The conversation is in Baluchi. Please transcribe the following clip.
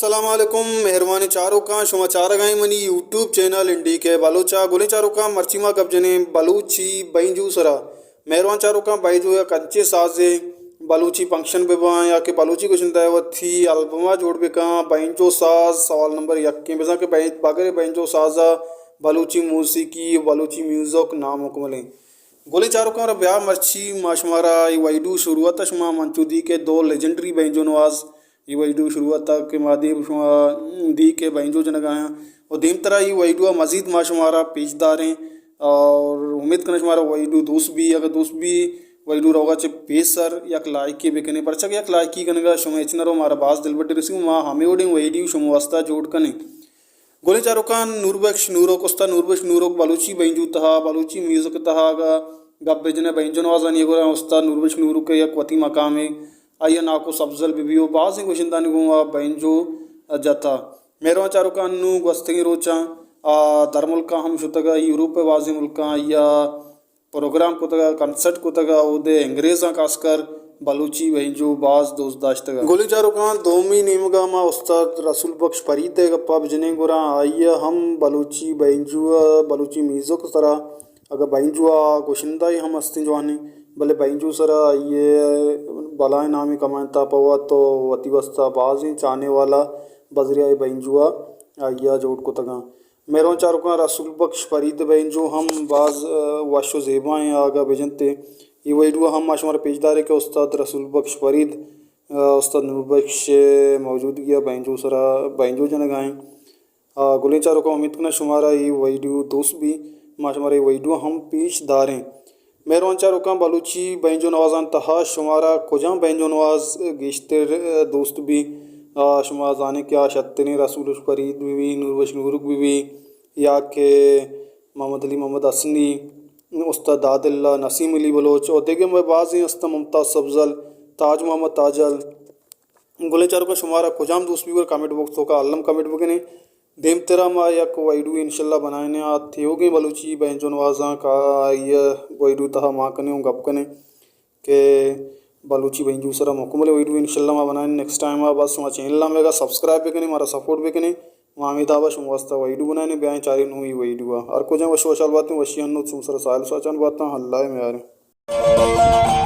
السلام علیکم، مہروانیں چاروکاں، شما چارگ ءَ ایں منی یوٹیوب چینل این ڈی کے بلوچ ءَ۔ گلیں چاروکاں، مرچی ما گپ جنیں بلوچی بینجو سرا۔ مہروان چاروکاں، بینجو یک انچیں سازے، بلوچی فنکشن بہ باں یا کہ بلوچی گشندہ ءَ وتی البم ءَ جوڑ بہ کن، بینجو ساز سوال نمبر یکیں۔ بزاں کہ بین-، بغیر بینجو ساز ءَ بلوچی موسیقی، بلوچی میوزک نامکملیں۔ گلیں چاروکاں، را بیا مرچی ما شمارا اے ویڈیو شروعات ءَ شما منچو دی کہ دو لیجنڈری بینجو نواز اے ویڈیو شروعات ءَ کہ ما دیم شما دی کہ بینجو جنگ ءَ آیاں۔ اور دیمترا اے ویڈیو ءَ مزید ما شمارا پیش داریں اور امید کناں شمارا ویڈیو دوست بی۔ اگر دوست بی، ویڈیو روگا چہ پیسر یک لائکے بکنیں، پرچا کہ یک لائکی کنگا شما ہچ نہ رو، مارا باز دلبڈی رسی، ما ہمے وڑیں ویڈیو شما واسطہ جوڑ کنیں۔ گلیں چاروکاں، نور بخش نوروک، استاد نور بخش نوروک بلوچی بینجو تہا، بلوچی میوزک تہا اگاں گپ بجنیں، بینجو نوازانی گورا استاد نور بخش نوروک ءِ یک وتی مقامے، آئی ءِ ناکو سبزل بہ بی و بازیں گوشندانی گوں آ بینجو جتا۔ مہروان چاروکاں، انوں گوستگیں روچاں آ درملکاں ہم شتگ ءَ، یورپ ءِ بازیں ملکاں آئی ءَ پروگرام کتگ ءَ، کنسرٹ کتگ ءَ، اودے انگریزاں خاص کر بلوچی بینجو باز دوست داشتگ ءَ۔ گلیں چاروکاں، دومی نیمگ ءَ ما استاد رسول بخش فرید ءِ گپ ءَ بجنیں، گڑا آئی ءَ ہم بلوچی بینجو ءَ، بلوچی میوزک ءِ سرا، اگاں بینجو ءَ گشندہ ئے ہم استیں جوانیں، بلے بینجو ءِ سرا آئی ءَ بلائیں نامے کمائینتا پہ وت و وتی واسطہ بازیں چاہنے والا بزریائے بینجو ءَ آئی ءَ جوڑ کتگاں۔ مہروان چاروکاں، رسول بخش فرید ءِ بینجو ہم باز، ءَ، وش و زیبائیں، آگا بجنتے۔ اے ویڈیو ہم ما شمارا پیش داریں کہ استاد رسول بخش فرید، ءَ، استاد نور بخش ءِ موجودگی ءَ بینجو سرا بینجو جنگائیں۔ آ، گلیں چاروکاں، امید کناں شمارا اے ویڈیو دوست بی۔ ما شمارا اے ویڈیو ہم پیش داریں۔ مہروان چاروکاں، بلوچی بینجو نوازان تہا شمارا کجام بینجو نواز گیشتر، ءَ، دوست بی؟ آ، شما زانے کہ آ شتریں رسول بخش فرید بہ بی، نور بخش نوروک بہ بی، یا کہ محمد علی محمد حسنی، استاد داد اللہ، نسیم علی بلوچ و دگہ مئے بازیں استاں، ممتاز سبزل، تاج محمد تاجل۔ گلیں چاروکاں، شمارا کجام دوست بی، گڑا کمنٹ باکس توکا الم کمنٹ بکنیں۔ دیمترا ما یک ویڈیو انشاءاللہ بنائینیں، آ تیوگیں بلوچی بینجو نوازاں کا آئی ءِ ویڈیو تہا ما کنیں و گپ کنیں کہ بلوچی بینجو سرا مکمل ویڈیو انشاءاللہ ما بنائیں نیکسٹ ٹائم ءَ۔ بس شما چینل ءَ مئیگا سبسکرائب بکنیں، مارا سپورٹ بکنیں۔ ما ہمے دابا شما واسطہ ویڈیو بنائیں، بیائیں چاریں نوی ویڈیو ءَ۔ ہر کجا وش وشحال باتیں، وشی انو شما سرا ساہیل ساچان باتاں، اللہ ءِ میاریں۔